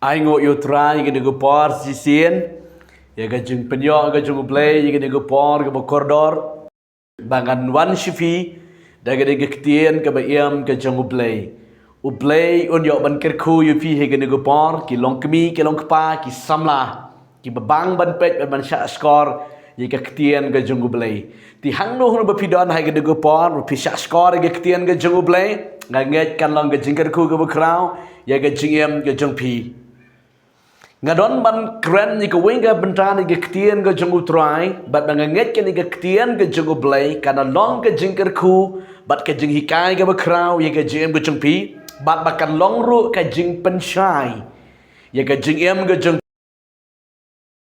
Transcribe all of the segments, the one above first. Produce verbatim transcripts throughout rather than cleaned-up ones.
Ai nguh ïa u Trai ïa kane ka por shisien, ïa ka jingpynïoh ka jong u Blei ïa kane ka por kaba kordor, ba ngan wan sha phi da kane ka ktien kaba im ka jong u Blei. U Blei un ïoh ban kyrkhu ïa phi ha kane ka por, ki long kmie, ki long kpa, ki samla, kiba bang ban peit bad ban shahshkor ïa ka ktien ka jong u Blei. Te hangno hangno ba phi don ha kane ka por, ba phi shahshkor ïa ka ktien ka jong u Blei, nga ngeit kan long ka jingkyrkhu kaba khraw ïa ka jingim ka jong phi. Nga don ban kren ïa kawei ka bynta na ka ktien ka jong u Trai, bad ba nga ngeit kane ka ktien ka jong u Blei kan long ka jingkyrkhu bad ka jinghikai kaba khraw ïa ka jingim ka jong phi, bad ba kan long ruh ka jingpynshai ïa ka jingim ka jong phi.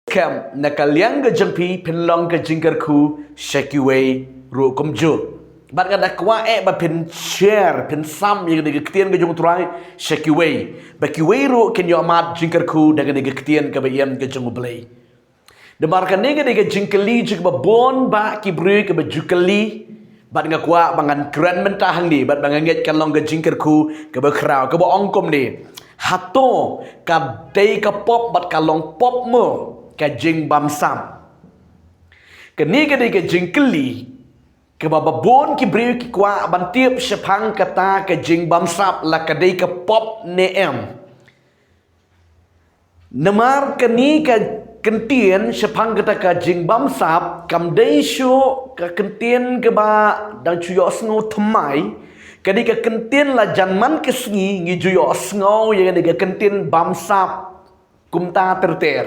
Kem, na ka liang ka jong phi phin long ka jingkyrkhu sha kiwei ruh kumjuh. Bad nga da kwah eh ba phin share, phin sam ïa kane ka ktien ka jong u Trai sha kiwei, ba kiwei ruh kin ïoh mad jingkyrkhu da kane ka ktien kaba im ka jong u Blei. Namar kane ka dei ka jingkylli jong kiba bun bah ki briew kiba ju kylli. Bad nga kwah ba ngan kren mynta hangne, bad ba nga ngeit kan long ka jingkyrkhu kaba khraw, kaba ong kumne: Hato ka dei ka pop bad ka long pop mo ka jingbamsap? Kane ka dei ka jingkylli kaba ba bun ki briew ki kwah ban tip shaphang kata ka jingbamsap, la ka dei ka pop ne em. Namar kane ka kyntien shaphang kata ka jingbamsap kam dei shuh ka kyntien kaba dang ju ïohsngew thymmai. Ka dei ka kyntien la jan man ka sngi ngi ju ïohsngew ïa kane ka kyntien bamsap kumta ter ter.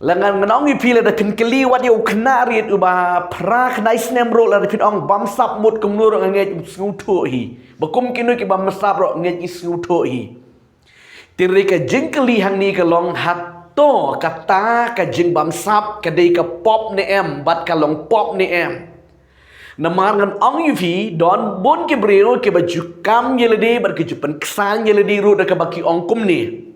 La ngan, ngan ong ïa phi, lada phin kylli wat ïa u khynnah rit uba phra khyndai snem ruh, lada phin ong bamsap mut kumno ruh nga ngeit u sngewthuh hi. Ba kum kino ki bamsap ruh nga ngeit u sngewthuh hi. Te ka jingkylli hangne ka long, hato kata ka jingbamsap ka dei ka pop ne em, bad ka long pop ne em? Namar ngan ong ïa phi, don bun ki briew kiba ju kam ïa lade bad ki ju pynksan ïa lade ruh da kaba ki ong kumne: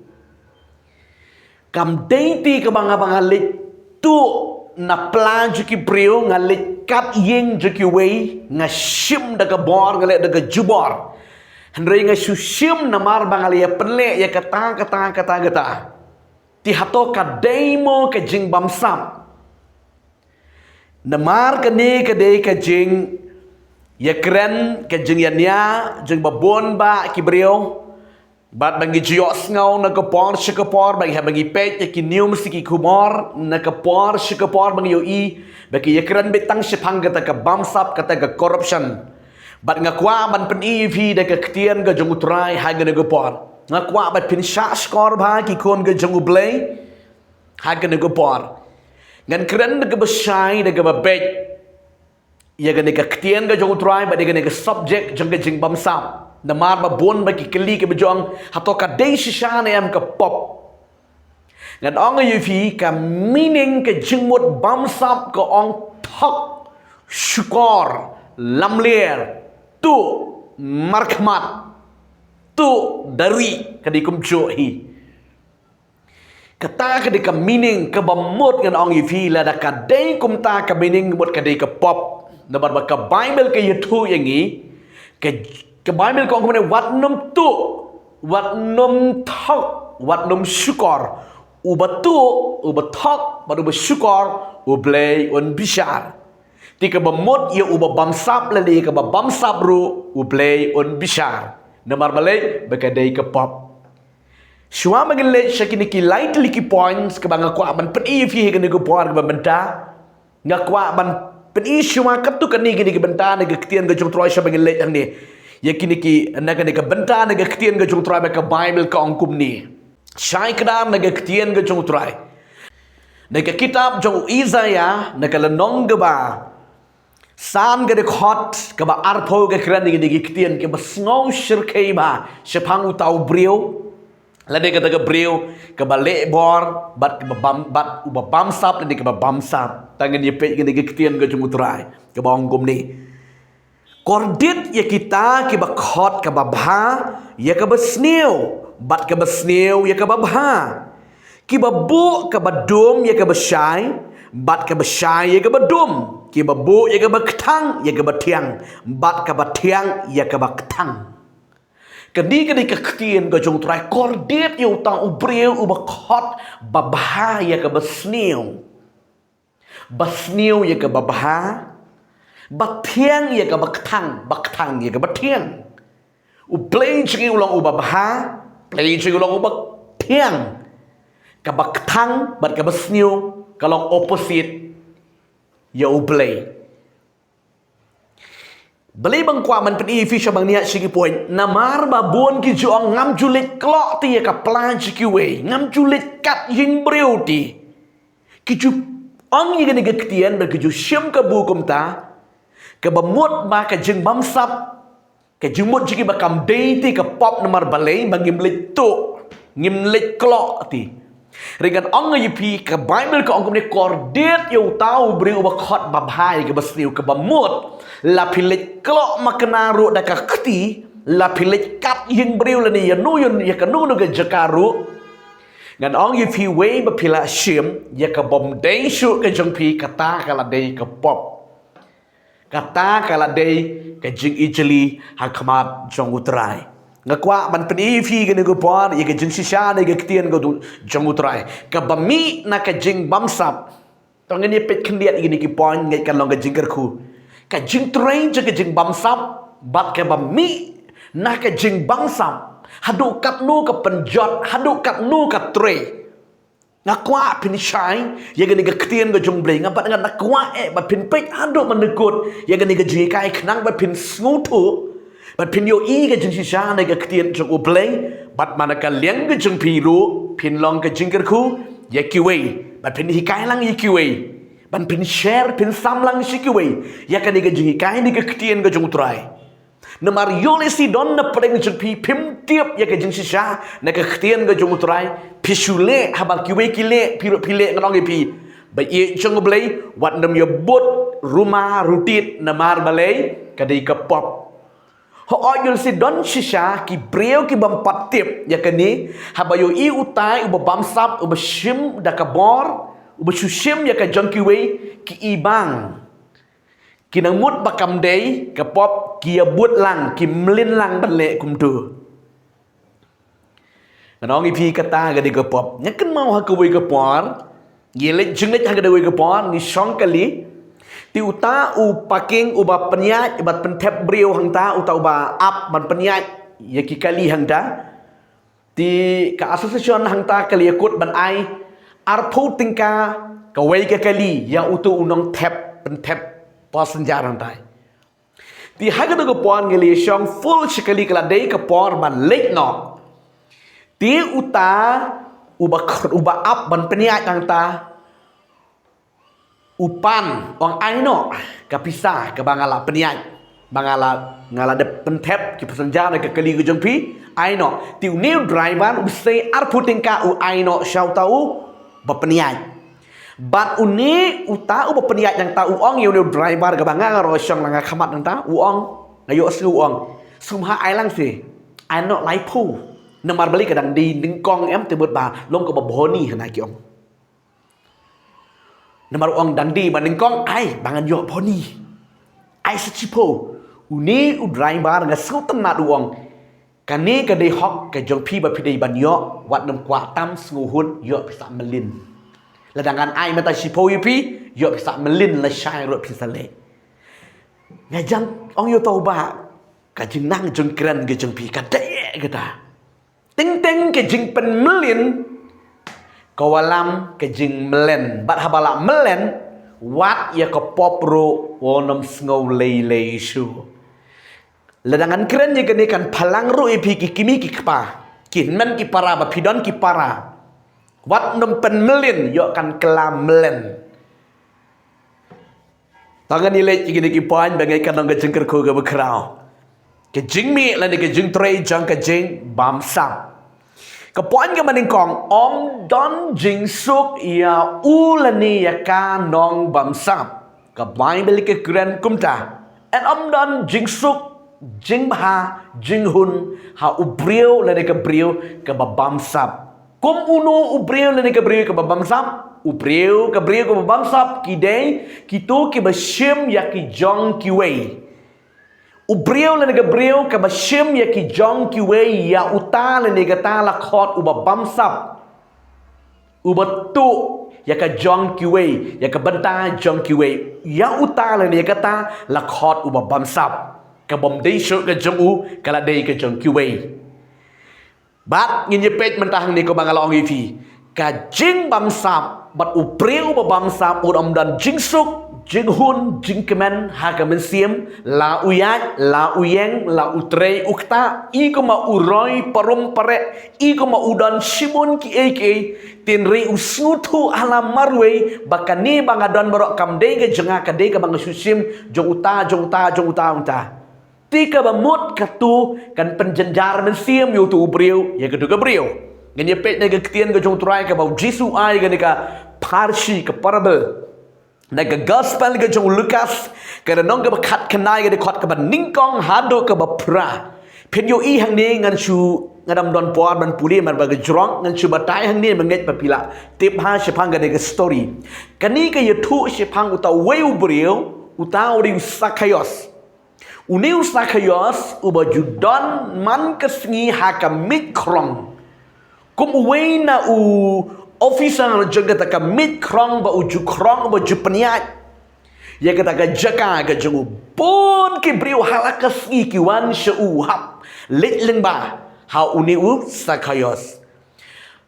Kam dei te kaba nga, ba nga leit tuh na pla jong ki briew, nga leit kat ïing jong kiwei, nga shim da ka bor, nga leh da ka jubor. Hynrei nga shu shim namar ba nga la ïa pynleh ïa kata, kata, kata, kata. Te hato ka dei mo ka jingbamsap? Namar kane ka dei ka jingïakren, ka jingïania jong ba bun bah ki briew. Bad ba ngi ju ïohsngew na ka por sha ka por, ba ngi, haba ngi peit ïa ki news ki khubor na ka por sha ka por, ba ngi ïohi ba ki ïakren beit tang shaphang kata ka bamsap, kata ka corruption. Bad nga kwah ban pyni ïa phi da ka ktien ka jong u Trai ha kane ka por. Nga kwah ba phin shahshkor bha ki khun ka jong u Blei ha kane ka por. Ngan kren da kaba shai, da kaba beit ïa kane ka ktien ka jong u Trai bad ïa kane ka subject jong ka jingbamsap. Namar ba bun bah ki kylli kiba ju ong, hato ka dei shisha ne em ka pop? Ngan ong ïa phi, ka meaning ka jingmut bamsap ka ong thok, shukor, lamler, tuh, markhmat, tuh, da rieh, ka dei kumjuh hi. Kata ka dei ka meaning kaba mut, ngan ong ïa phi, lada ka dei kumta ka meaning mut ka dei ka pop. Namar ba ka Baibl ka ïathuh ïa ngi, ka, ka Baibl ka ong kumne: Wat nym tuh, wat nym thok, wat nym shukor. Uba tuh, uba thok bad uba shukor, u Blei un bishar. Te kaba mut ïa uba bamsap lane ïa kaba bamsap ruh, u Blei un bishar. Namar balei? Ba ka dei ka pop. Shuwa ba ngin leit sha kine ki lai tylli ki points kaba nga kwah ban pyni ïa phi ha kane ka por kaba mynta, nga kwah ban pyni shuwa katto katne kine ki bynta na ka ktien ka jong u Trai shuwa ba ngin leit hangne. Ïa kine ki, na kane ka bynta na ka ktien ka jong u Trai ba ka Baibl ka ong kumne. Shai kdar na ka ktien ka jong u Trai, na ka kitab jong u Isaïah, na ka lynnong kaba san, ka dkhot kaba arphew, ka kren ïa kine ki ktien kiba sngew shyrkhei bha shaphang uta u briew, lane kata ka briew kaba leh bor bad kaba bam, bad uba bamsap lane kaba bamsap. Te ngin ïa peit kine ki ktien ka jong u Trai kaba ong kumne: Kordit ïa kita kiba khot kaba bha ïa kaba sniew, bad kaba sniew ïa kaba bha. Kiba buh kaba dum ïa kaba shai, bad kaba shai ïa kaba dum. Kiba buh ïa kaba kthang ïa kaba thiang, bad kaba thiang ïa kaba kthang. Kane ka dei ka ktien ka jong U Trai, kordit ïa uta u briew uba khot babha ïa kaba sniew, ba sniew ïa kaba bha, ba thiang ïa kaba kthang, ba kthang ïa kaba thiang. U Blei jong ngi u long uba bha, Blei jong ngi u long uba thiang. Kaba kthang bad kaba sniew ka long opposite ïa U Blei. Balei ba nga kwah ban pyni ïa phi sha ba ngin ïa shu ki point? Namar ba bun ki ju ong, ngam ju leit klok te ïa ka pla jong kiwei, ngam ju leit kat ïing briew te. Ki ju ong ïa kane ka ktien bad ki ju shim kabu kumta, kaba mut ba ka jingbamsap, ka jingmut jong ki ba kam dei te ka pop. Namar balei? Ba ngim leit tuh, ngim leit klok te. Hynrei ngan ong ïa phi, ka Baibl ka ong kumne, kordit ïa uta u briew uba khot babha ïa kaba sniew. Kaba mut, la phi leit klok makna ruh da ka kti, la phi leit kat ïing briew lane ïa no ïa, ïa kano kano ka jaka ruh, ngan ong ïa phi, wei ba phi la shim, ïa ka bym dei shuh ka jong phi, kata ka la dei ka pop. Kata ka la dei ka jingijli ha khmat jong U Trai. Nga kwah ban pyni ïa phi kane ka por ïa ka jingshisha ne ka ktien ka jong U Trai, kaba mih na ka jingbamsap. To ngin ïa peit khyndiat ïa kine ki point, ngeit kan long ka jingkyrkhu. Ka jingtrei jong ka jingbamsap bad kaba mih na ka jingbamsap. Haduh katno ka pynjot, haduh katno ka trei. Nga kwah phin shai ïa kane ka ktien ka jong U Blei, nga bad nga kwah eh ba phin peit haduh mynta kut ïa kane ka jinghikai khnang ba phin sngewthuh, ba phin ïohi ka jingshisha ne ka ktien jong U Blei, bad man ka liang ka jong phi ruh phin long ka jingkyrkhu ïa kiwei, bad phin hikai lang ïa kiwei, bad phin share, phin sam lang sha kiwei ïa kane ka jinghikai ne ka ktien ka jong U Trai. Namar ïoh lehse don na pdeng jong phi phim tip ïa ka jingshisha na ka ktien ka jong U Trai, phi shu leh, haba kiwei ki leh, phi ruh phi leh, ngan ong ïa phi, ba ïeit jong U Blei wat nym ïa bud ruma rutit, namar balei? Ka dei ka pop. Hooid, ïoh lehse don shisha ki briew ki bym pat tip ïa kane, haba ïohi utai uba bamsap, uba shim da ka bor, uba shu shim ïa ka jong kiwei, ki i bang. Ki nang mut ba kam dei ka pop, ki ïa bud lang, ki mlien lang ban leh kumto. Ngan ong ïa phi, kata ka dei ka pop. Nga kynmaw ha kawei ka por, ngi leit jingleit ha kawei ka por, ngi shong kali. Te uta u parking uba pynïaid bad pynthep briew hangta, uta uba ap ban pynïaid ïa ki kali hangta. Te ka association hangta ka la ïa kut ban ai arphew tyngka kawei ka kali ïa uto u nongthep, pynthep passenger hangta. Te ha kata ka por ngi la ïa shong full sha kali, ka la dei ka por ban leit noh. Te uta uba kh-, uba ap ban pynïaid hangta, u pan, ong ai noh ka pisa kaba nga la pynïaid, ba nga la, nga la dep pynthep ki passenger na ka kali ka jong phi, ai noh. Te une u driver u sei arphew tyngka, u ai noh sha uta uba pynïaid. Bad une uta uba pynïaid hangta u ong ïa une u driver kaba nga, nga ruh shong lang ha khmat hangta, u ong, nga ïohsngew u ong, sngewbha ai lang seh, ai noh laiphew. Namar balei? Ka dang dei nyngkong em, te mut ba long kaba bha ni, hana ki ong. Namar u ong dang dei ba nyngkong, ai ba ngan ïoh bha ni, ai sa shiphew. Une u driver nga sngewtynnat u ong, kane ka dei hok ka jong phi ba phi dei ban ïoh, wat nym kwah tam sngewhun, ïoh phi sa mlien. Lada ngan ai mynta shiphew ïa phi, ïoh phi sa mlien, lashai ruh phin sa leh. Nga jan ong ïa uta u bah, ka jingnang jong kren ka jong phi ka dei eh kata. Teng teng ka jingpynmlien ka wallam ka jingmlien. Bad haba la mlien, wat ïa ka pop ruh wat nym sngew lei lei shuh. Lada ngan kren ïa kane kan phalang ruh ïa phi ki kmie ki kpa, ki hynmen ki para, ba phi don ki para. Wat nym pynmlien, ïoh kan kylla mlien. Tang ngan ïaleit ïa kine ki point ba ngeit kan long ka jingkyrkhu kaba khraw. Ka jingmih lane ka jingtrei jong ka jingbamsap. Ka point kaba nyngkong, ym don jingsuk ïa u lane ïa ka nongbamsap. Ka Baibl ka kren kumta. Ym don jingsuk, jingbha, jinghun ha u briew lane ka briew kaba bamsap. Kum uno u briew lane ka briew kaba bamsap? U briew, ka briew kaba bamsap ki dei kito kiba shim ïa ki jong kiwei. U briew lane ka briew kaba shim ïa ki jong kiwei, ïa uta lane kata la khot uba bamsap. Uba tuh ïa ka jong kiwei, ïa ka bynta jong kiwei, ïa uta lane ïa kata la khot uba bamsap. Ka bym dei shuh ka jong u, ka la dei ka jong kiwei. Bad ngin ïa peit mynta hangne kumba nga la ong ïa phi. Ka jingbamsap bad u briew uba bamsap un ym don jingsuk, jinghun, jingkmen ha ka mynsiem, la u ïaid, la u ïeng, la u trei, u ktah, i kumba u roi parum pareh, i kumba u don shibun kiei kiei, hynrei u sngewthuh ha la marwei ba kane ba nga don baroh kam dei ka jong nga, ka dei kaba nga shu shim jong uta, jong uta, jong uta, uta. Te kaba mut katu kan pynjynjar mynsiem ïa utu u briew ïa katu ka briew. Ngin ïa peit na ka ktien ka jong u Trai kaba u Jisu ai kane ka parshi, ka parable. Na ka gospel ka jong u Lukas, ka lynnong kaba khatkhyndai, ka dkhot kaba nyngkong haduh kaba phra. Phin ïohi hangne, ngan shu, ngan ym don por ban pule namar ba ka jrong, ngan shu batai hangne, mynta ba phi lah tip ha shaphang kane ka story. Kane ka ïathuh shaphang uta uwei u briew, uta u dei u Sakhaios. Une u Sakhaios uba ju don man ka sngi ha ka miej khrong. Kum uwei na u officer jong kata ka miej khrong ba u ju khrong, ba ju pynïaid ïa kata ka jaka ka jong u. Bun ki briew ha la ka sngi ki wan sha u, hap leit lyngba ha une u Sakhaios.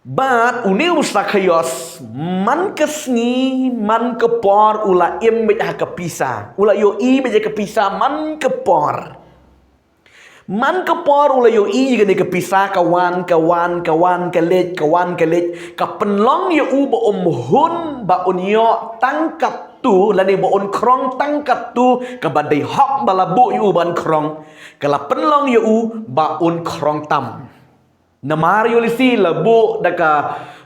Bad une u Sakhaios, man ka sngi, man ka por, u la im beit ha ka pisa. U la ïohi beit ha ka pisa man ka por. Man ka por u la ïohi ïa kane ka pisa ka wan, ka wan, ka wan, ka leit, ka wan, ka leit. Ka pynlong ïa u ba um hun ba un ïoh tang katto, lane ba un khrong tang katto kaba dei hok ba la buh ïa u ban khrong. Ka la pynlong ïa u ba un khrong tam. Namar ïoh lehse la buh da ka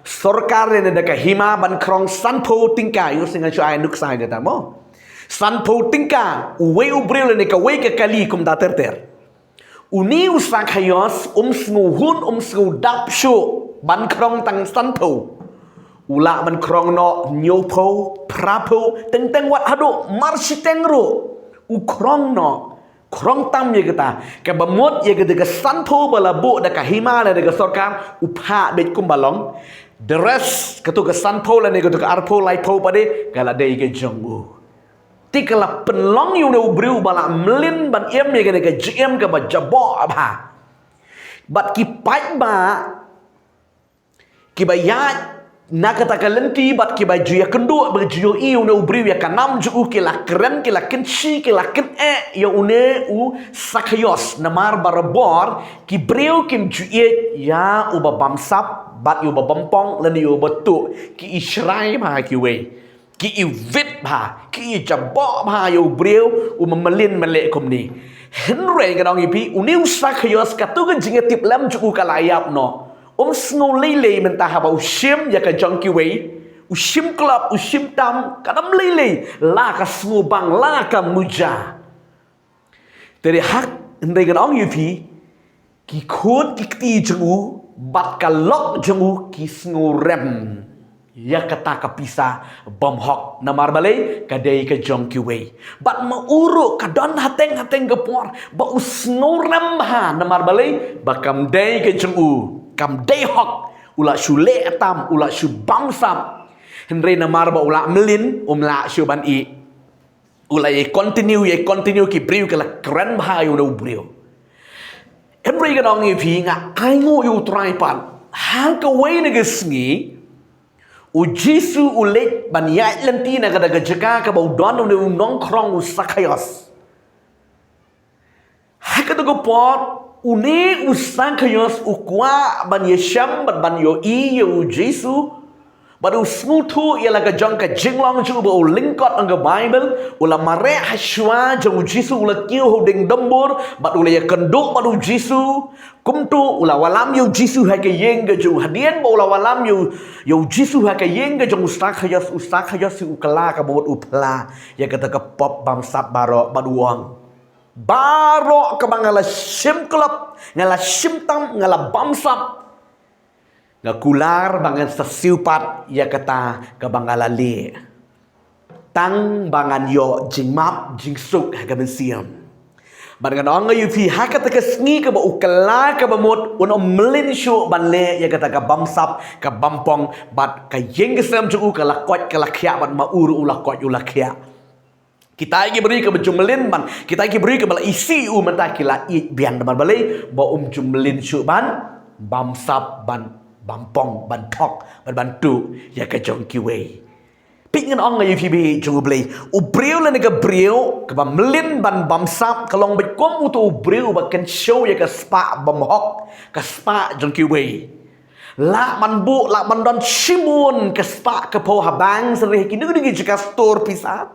sorkar ne da ka hima ban khrong sanphew tyngka, ïoh lehse ngan shu ai nuksa ïa kata mo. Sanphew tyngka, uwei u briew lane kawei ka kali kumta ter ter. Une u Sakhaios um sngewhun, um sngewdap shuh ban khrong tang sanphew. U lah ban khrong noh hynñiewphew, phraphew, teng teng wat haduh marshiteng ruh u khrong noh. Khrong tam ïa kata, kaba mut ïa kata ka sanphew ba la buh da ka hima lane da ka sorkar, u phah beit kumba long. The rest, katu ka sanphew lane katu ka arphew, laiphew pat de, ka la dei ka jong u. Te ka la pynlong ïa une u briew ba la mlien ban im ïa kane ka jingim kaba jaboh bha. Bad ki paidbah kiba ïaid na kata ka lynti bad kiba ju ïakynduh, ba ju ïohi une u briew ïa ka nam jong u, ki la kren, ki la kynshi, ki la kyneh ïa une u Sakhaios. Namar barabor ki briew kim ju ïeit ïa uba bamsap bad ïa uba bymphong lane ïa uba tuh, ki i shrai bha kiwei. Ki i wit bha, ki i jaboh bha ïa u briew uba mlien mleh kumne. Hynrei ngan ong ïa phi, une u Sakhaios, katu ka jingïatiplem jong u ka la ïap noh. Um sngew lei lei mynta haba u shim ïa ka jong kiwei, u shim klop, u shim tam, ka dang lei lei, la ka sngewbang, la ka muja. Te dei hak, hynrei ngan ong ïa phi, ki khun ki kti jong u bad ka lok jong u ki sngewrem ïa kata ka pisa bym hok, namar balei, ka dei ka jong kiwei. Bad ma u ruh ka don hateng hateng ka por ba u sngewrem bha, namar balei, ba kam dei ka jong u, kam dei hok. U la shu leh tam, u la shu bamsap. Hynrei namar ba u la mlien, um lah shuh ban ïeh. U la ïa continue, ïa continue, ki briew ki la kren bha ïa une u briew. Hynrei ngan ong ïa phi, nga ainguh ïa u Trai pat, ha kawei na ka sngi u Jisu u leit ban ïaid lynti na kata ka jaka kaba u don une u nongkhrong u Sakhaios. Ha kata ka por, une u Sakhaios u kwah ban ïashem bad ban ïohi ïa u Jisu. Bad u sngewthuh ïa la ka jong ka jinglong jong u ba u lyngkot, ong ka Baibl, u la mareh ha shuwa jong u Jisu, u la kiew ha u dieng dumbur, bad u la ïakynduh bad u Jisu. Kumta u la wallam ïa u Jisu ha ka ïing ka jong u. Hadien ba u la wallam ïa u, ïa u Jisu ha ka ïing ka jong u Sakhaios, u Sakhaios u kylla kaba mut u phla ïa kata ka pop bamsap baroh bad u ong, baroh kaba nga la shim klop, nga la shim tam, nga la bamsap, nga kular ba ngan sa siew pat ïa kata kaba nga la leh. Tang ba ngan ïoh jingmap jingsuk ha ka mynsiem. Bad ngan ong ïa phi, ha kata ka sngi kaba u kylla kaba mut, un ym mlien shuh ban leh ïa kata ka bamsap, ka bampong, bad ka ïing ka sem jong u ka la koit ka la khiah, bad ma u ruh u la koit u la khiah. Kita ki briew kaba ju mlien ban, kita ki briew kaba la isih u mynta ki la ïeit biang, da bad balei, ba um ju mlien shuh ban bamsap, ban bampong, ban thok, ban ban tuh ïa ka jong kiwei. Peit, ngan ong ïa phi, baieit jong U Blei, u briew lane ka briew kaba mlien ban bamsap ka long beit kum uto u briew uba kynshew ïa ka spah bymhok, ka spah jong kiwei. Lah ban buh, lah ban don shibun ka spah ka phew ha bank, sa ruh kino kino ki jaka store pisa.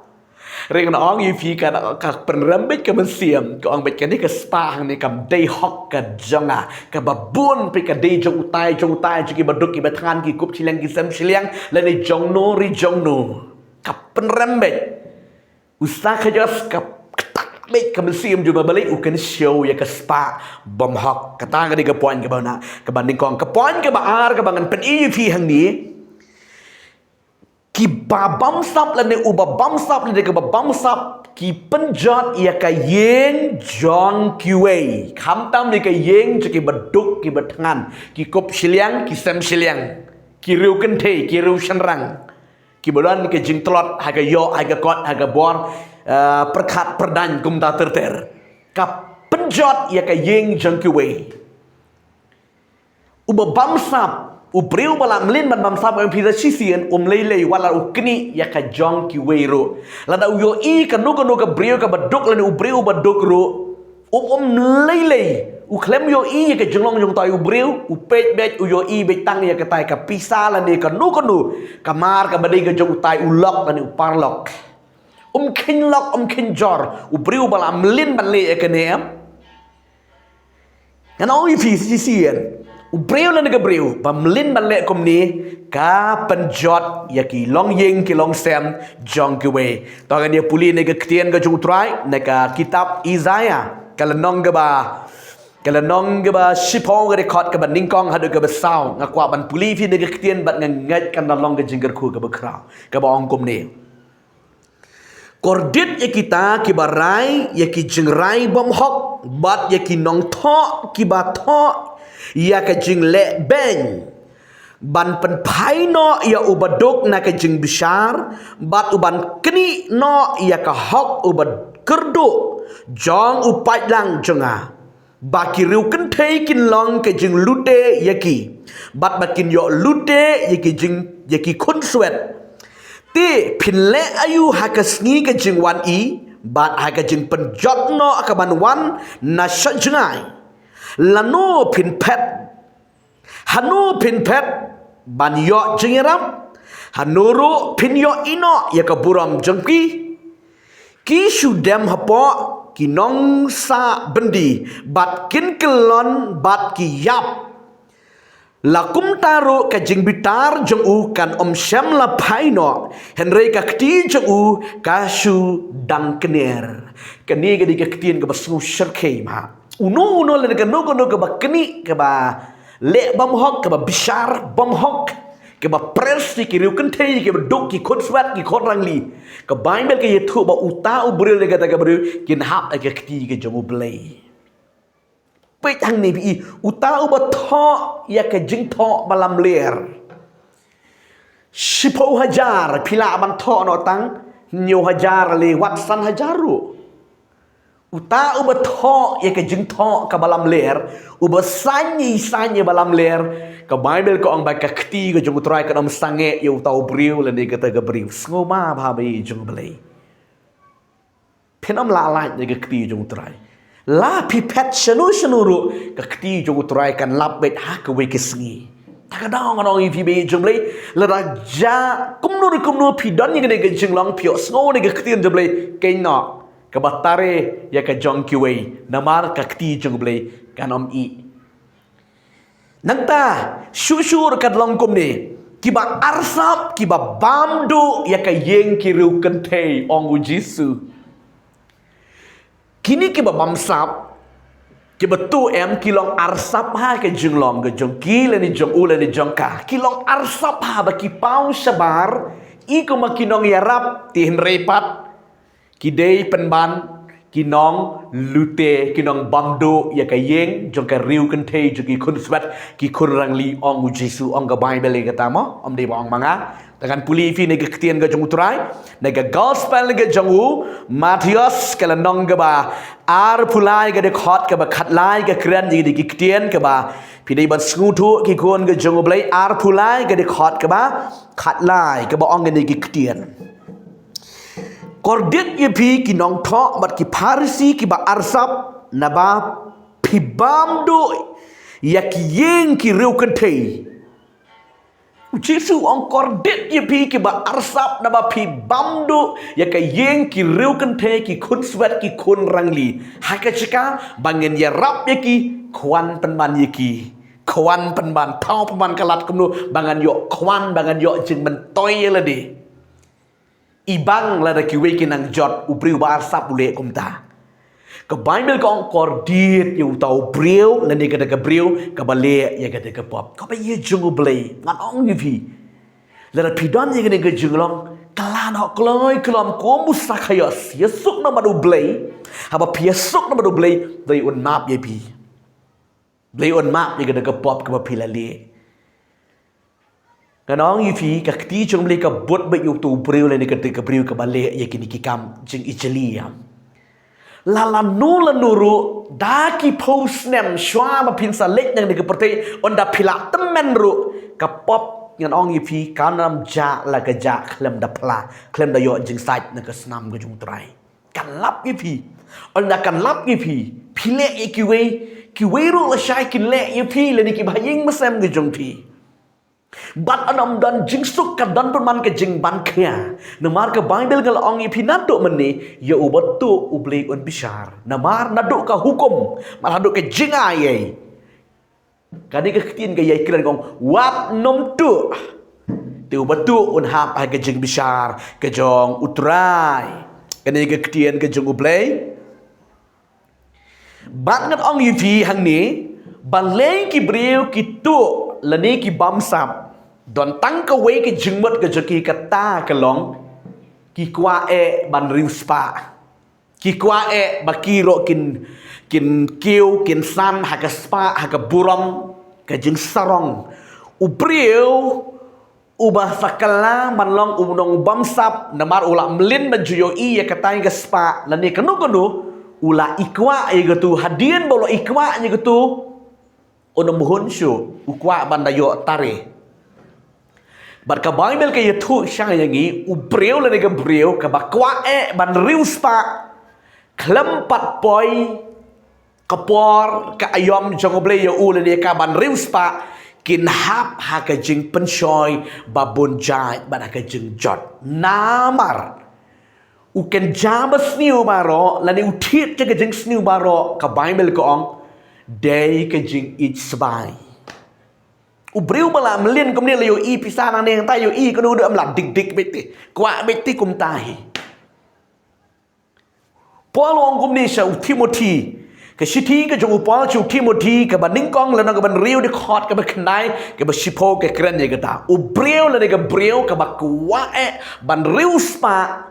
Hynrei ngan ong ïa phi, ka, ka pynrem beit ka mynsiem, ka ong beit kane ka spah hangne kam dei hok ka jong nga, kaba bun peit ka dei jong utai jong utai, jong kiba duk kiba thngan, ki kup shiliang ki sem shiliang, lane jong no re jong no. Ka pynrem beit. U Sakhaïos ka ktah beit ka mynsiem jong u, ba balei, u kynshew ïa ka spah bymhok. Kata ka dei ka point kaba nyngkong. Ka point kaba ar kaba ngan pyni ïa phi hangne, kiba bamsap lane uba bamsap lane kaba bamsap ki pynjot ïa ka ïing jong kiwei, khamtam ïa ka ïing jong kiba duk kiba thngan, ki kup shiliang ki sem shiliang, ki riew kynthei ki riew shynrang, kiba don ka jingtlot ha ka ïoh, ha ka kot, ha ka bor, eh, pyrkhat pyrdaiñ, kumta ter ter. Ka pynjot ïa ka ïing jong kiwei. Uba bamsap, u briew ba la mlien ban bamsap, ong phi, sa shisien um lei lei wat la u knieh ïa ka jong kiwei ruh. Lada u ïohi kano kano ka briew kaba duk lane u briew uba duk ruh, um, um lei lei, u khlem ïohi ïa ka jinglong jong utai u briew, u peit beit, u ïohi beit tang ïa katai ka pisa lane kano kano ka mar kaba dei ka jong utai u lok lane u paralok. Um kheiñ lok, um kheiñ jor u briew ba la mlien ban leh ïa kane, em? Ngan ong ïa phi, sa shisien, u briew lane ka briew ba mlien ban leh kumne, ka pynjot ïa ki longïing ki longsem jong kiwei. To ngin ïa pule na ka ktien ka jong U Trai na ka kitab Isaïah, ka lynnong kaba, ka lynnong kaba shiphew, ka dkhot kaba nyngkong haduh kaba saw. Nga kwah ban pule ïa phi na ka ktien bad nga ngeit kan da long ka jingkyrkhu kaba khraw, kaba ong kumne: Kordit ïa kita kiba rai ïa ki jingrai bymhok bad ïa ki nongthoh kiba thoh ïa ka jinglehbeiñ, ban pynphai noh ïa uba duk na ka jingbishar, bad u ban knieh noh ïa ka hok uba kyrduh jong u paidlang jong nga. Ba ki riew kynthei kin long ka jinglute ïa ki, bad ba kin ïoh lute ïa ki jing, ïa ki khunswet. Te phin leh aïu ha ka sngi ka jingwan-i, bad ha ka jingpynjot noh ka ban wan na sha jngai? Lano phin phet? Hano phin phet ban ïoh jingïarap? Hano ruh phin ïohi noh ïa ka burom jong ki? Ki shu dem hapoh ki nongsah byndi, bad kin kyllon bad ki ïap. La kumta ruh ka jingbitar jong u kan ym shym la phai noh, hynrei ka kti jong u ka shu dang kner. Kane ka dei ka ktien kaba sngewsyrkhei ma. Uno uno lane kano kano kaba knieh, kaba leh bymhok, kaba bishar bymhok, kaba pres ïa ki riew kynthei, kiba duk, ki khunswet, ki khun rangli, ka Baibl ka ïathuh ba uta u briew lane kata ka briew kin hap ha ka kti ka jong U Blei. Peit hangne phi i, uta uba thoh ïa ka jingthoh ba lamler, shiphew hajar phi lah ban thoh noh tang, hynñiew hajar lane wat san hajar ruh. Uta uba thoh ïa ka jingthoh kaba lamler, uba saiñ ïa i saiñ ba lamler, ka Baibl ka ong ba ka kti ka jong U Trai kan ym sangeh ïa uta u briew lane kata ka briew. Sngewbha bha baieit jong U Blei. Phin ym lah lait na ka kti jong U Trai. La phi phet shano shano ruh, ka kti jong U Trai kan lap beit ha kawei ka sngi. Ta ka daw ngan ong ïa phi baieit jong U Blei, lada jia kumno re kumno phi don ïa kane ka jinglong, phi ïohsngew na ka ktien jong U Blei, kynnoh, kaba tare ïa ka jong kiwei, namar ka kti jong U Blei kan ym ih. Nangta shuh shuh ruh kan long kumne, kiba arsap, kiba bam duh ïa ka ïing ki riew kynthei, ong U Jisu. Kine kiba bamsap, kiba tuh em, ki long arsap ha ka jinglong ka jong ki lane jong u lane jong ka. Ki long arsap ha ba ki paw shabar, i kum ma ki nongïarap, te hynrei pat ki dei pynban ki nonglute, ki nongbam duh ïa ka ïing jong ka riew kynthei jong ki khun swet ki khun rangli, ong u Jisu, ong ka Baibl ïa kata mo, ym dei ba ong ma nga. Te ngan pule ïa phi na ka ktien ka jong u Trai, na ka Gospel ka jong u Mathaios, ka lynnong kaba arphew lai, ka dkhot kaba khatlai, ka kren ïa kine ki ktien kaba phi dei ban sngewthuh, ki khun ka jong u Blei. Arphew lai, ka dkhot kaba khatlai, kaba ong kine ki ktien: Kordit ïa phi ki nongthoh bad ki Pharisi kiba arsap, naba phi bam duh ïa ki ïing ki riew kynthei. U Jisu u ong, kordit ïa phi kiba arsap, naba phi bam duh ïa ka ïing ki riew kynthei, ki khun swet ki khun rangli, ha ka jaka ba ngin ïarap ïa ki, khwan pynban ïa ki, khwan pynban, thaw pynban ka lad kumno ba ngan ïoh khwan, ba ngan ïoh jingmyntoi ïa lade. I bang lada kiwei ki nang jot, u briew ba arsap u leh kumta. Ka Baibl ka ong, kordit ïa uta u briew lane kata ka briew kaba leh ïa kata ka pop. Ko paid jong u Blei, ngan ong ïa phi, lada phi don ïa kane ka jinglong, kylla noh kloi khlem kum u Sakhaios, ïasuk noh bad u Blei. Haba phi ïasuk noh bad u Blei, Blei un map ïa phi. Blei un map ïa kata ka pop kaba phi la leh. Ngan ong ïa phi, ka kti jong u Blei ka bud beit ïa uto u briew lane kata ka briew kaba leh ïa kine ki kam jingijli ïa. Lano lano ruh, da ki phew snem shuwa ba phin sa leit na kane ka pyrthei, ynda phi la tymmen ruh, ka pop, ngan ong ïa phi, kan ym jah la ka jah khlem da phla, khlem da ïoh jingsait na ka snam ka jong u Trai. Kan lap ïa phi. Ynda kan lap ïa phi, phi leh ïa kiwei, kiwei ruh lashai kin leh ïa phi lane kiba ha ïing ba sem ka jong phi. Bad ynda ym don jingsuk, ka don pynban ka jingban khia. Namar ka Baibl ka la ong ïa phi naduh mynne, ïa uba tuh u Blei un bishar. Namar naduh ka hukum, bad haduh ka jingai ei. Kane ka ktien ka ïai kren ka ong, wat nym tuh. Te uba tuh un hap ha ka jingbishar ka jong u Trai. Kane ka ktien ka jong u Blei. Bad ngan ong ïa phi hangne, balei ki briew ki tuh lane ki bamsap. Don tang kawei ka jingmut ka jong ki, kata ka long, ki kwah eh ban riewspah. Ki kwah eh ba ki ruh kin, kin kiew, kin san ha ka spah, ha ka burom, ka jingsarong. U briew uba sa kylla ban long u nongbamsap, namar u la mlien ban ju ïohi ïa katei ka spah, lane kano kano, u la i kwah ïa kato, hadien ba u la i kwah ïa kato, un ym hun shuh, u kwah ban da ïoh tare. Bad ka Baibl ka ïathuh shai ïa ngi, u briew lane ka briew kaba kwah eh ban riewspah khlem pat poi ka por ka aïom jong u Blei ïa u lane ka ban riewspah, kin hap ha ka jingpynshoi ba bun jait bad ha ka jingjot. Namar u kynja ba sniew baroh, lane u thied ïa ka jingsniew baroh, ka Baibl ka ong, dei ka jingïeit sbai. U briew ba la mlien kumne, la ïohi pisa nangne hangta, ïohi kano kano, em, la dik dik beit te, kwah beit te kumta hi. Paul u ong kumne sha u Timothi. Ka shithi ka jong u Paul sha u Timothi, kaba nyngkong, lynnong kaba hynriew, dkhot kaba khyndai, kaba shiphew ka kren ïa kata. U briew lane ka briew kaba kwah eh ban riewspah,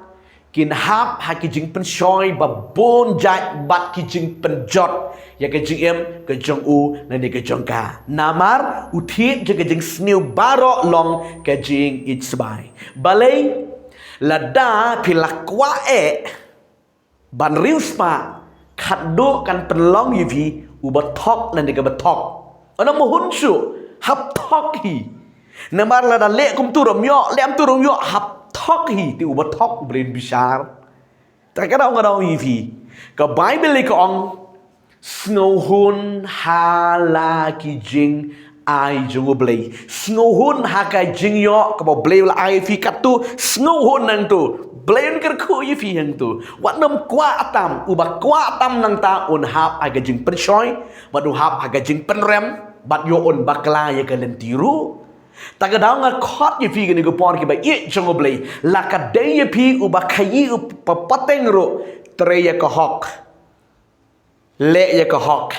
kin hap ha ki jingpynshoi ba bun jait bad ki jingpynjot ïa ka jingim ka jong u lane ka jong ka. Namar u thied ïa ka jingsniew baroh long ka jingïeit sbai. Balei? Lada phi la kwah eh ban riewspah, khatduh kan pynlong ïa phi uba thok lane kaba thok. Ynda ym hun shuh, hap thok hi. Namar lada leh kumto ruh ym ïoh, leh kumto ruh ym ïoh, hap thok hi, te uba thok u Blei un bishar. Te ka daw nga daw ïa phi, ka Baibl ka ong, sngewhun ha la ki jingai jong u Blei. Sngewhun ha ka jingïoh kaba u Blei u la ai ïa phi katto, sngewhun hangto. Blei un kyrkhu ïa phi hangto. Wat nym kwah tam, uba kwah tam nangta un hap ha ka jingpynshoi, bad un hap ha ka jingpynrem, bad ïoh un bakla ïa ka lynti ruh. Te ka daw nga khot ïa phi kane ka por, kiba ïeit jong u Blei. La ka dei ïa phi uba khaïi, uba pateng ruh, trei ïa ka hok. Leh ïa ka hok.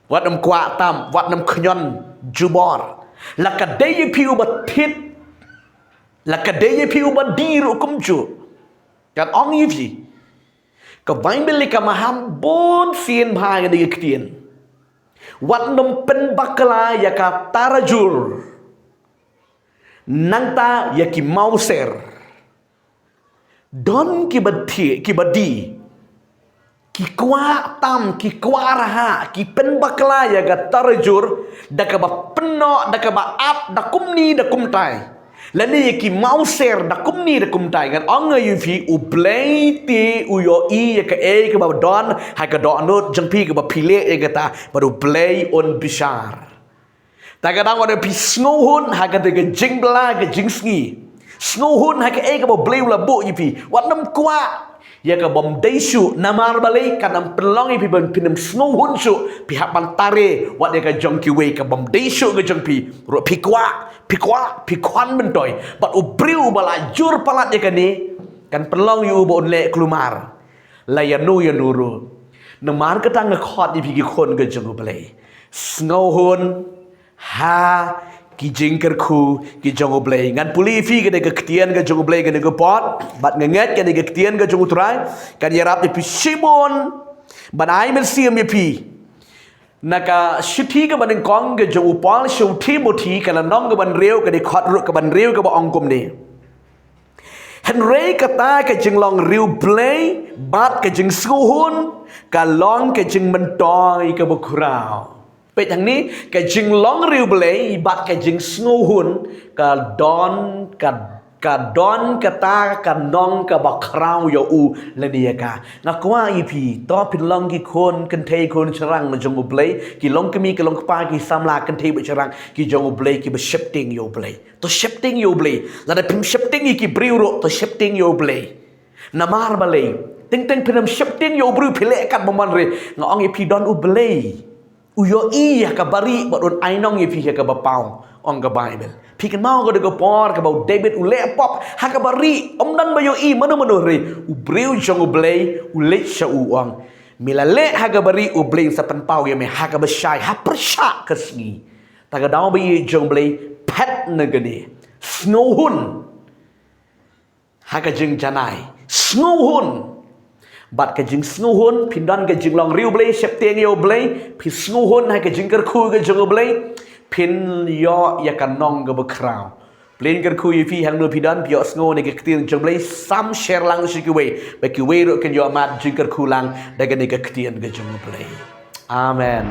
Wat nym kwah tam, wat nym khñion jubor. La ka dei ïa phi uba thied. La ka dei ïa phi uba die ruh kumjuh. Ngan ong ïa phi, Ka Baibl ka maham bun sien bha ïa kane ka ktien. Wat nym pynbakla ïa ka tarajur, nangta ïa ki mawser. Don kiba thiah, kiba die, ki kwah tam, ki kwah rhah, ki pynbakla ïa ka tarajur da kaba pynnoh, da kaba ap, da kumne da kumtai. Lane ïa ki mawser da kumne da kumtai. Ngan ong ïa phi, U Blei te u ïohi ïa kaei kaba don ha ka dohnud jong phi, kaba phi leh ïa kata, bad U Blei un bishar. Te ka dang, wat ïa phi sngewhun ha kata ka jingbylla ka jingsngi. Sngewhun ha kaei kaba U Blei u la buh ïa phi. Wat nym kwah ïa ka bym dei shuh, namar balei? Kan ym pynlong ïa phi ban phin ym sngewhun shuh, phi hap ban tare. Wat ïa ka jong kiwei ka bym dei shuh ka jong phi ruh phi kwah, phi kwah, phi khwan myntoi. Bad u briew uba la jur palat ïa kane, kan pynlong ïa u ba un leh kulmar. La ïano ïano ruh. Namar kata nga khot ïa phi ki khun ka jong U Blei, sngewhun ha ki jingkyrkhu ki jong U Blei. Ngan pule ïa phi kane ka ktien ka jong U Blei kane ka por, bad nga ngeit kane ka ktien ka jong U Trai kan ïarap ïa phi shibun, ban ai mynsiem ïa phi. Na ka shithi kaba nyngkong ka jong u Paul sha u Timothi, ka lynnong kaba hynriew, ka dkhot ruh kaba hynriew, kaba ong kumne: Hynrei kata ka jinglong riewblei bad ka jingsngewhun ka long ka jingmyntoi kaba khraw. Peit hangne, ka jinglong riewblei bad ka jingsngewhun ka don, ka, ka don kata ka nong kaba khraw ïa u lane ïa ka. Nga kwah ïa phi, to phin long ki khun kynthei khun shynrang jong U Blei, ki longkmie ki longkpa, ki samla kynthei bad shynrang ki jong U Blei, kiba sheptieng ïa U Blei. To sheptieng ïa U Blei. Lada phim sheptieng ïa ki briew ruh, to sheptieng ïa U Blei. Namar balei? Teng teng phin ym sheptieng ïa u briew, phi leh katba mon re. Nga ong ïa phi, don U Blei. U ïohi ïa kaba rieh bad un ai nong ïa phi ïa kaba paw, ong ka Baibl. Phi kynmaw ka dei ka por kaba u David u leh pop ha kaba rieh, ym don ba ïohi mano mano re. U briew jong U Blei u leit sha u, u ong, me la leh ha kaba rieh, U Blei un sa pynpaw ïa me ha kaba shai, ha pyrshah ka sngi. Ta ka daw ba ïeit jong U Blei, phet na kane. Sngewhun ha ka jingjanai. Sngewhun. Bad ka jingsngewhun, phin don ka jinglong riewblei, sheptieng ïa U Blei, phi sngewhun ha ka jingkyrkhu ka jong U Blei, phin ïoh ïa ka nong kaba khraw. Phin kyrkhu ïa phi, hangno phi don, phi ïohsngew na ka ktien jong U Blei, sam share lang sha kiwei, ba kiwei ruh kin ïoh mad jingkyrkhu lang da kane ka ktien ka jong U Blei. Amen.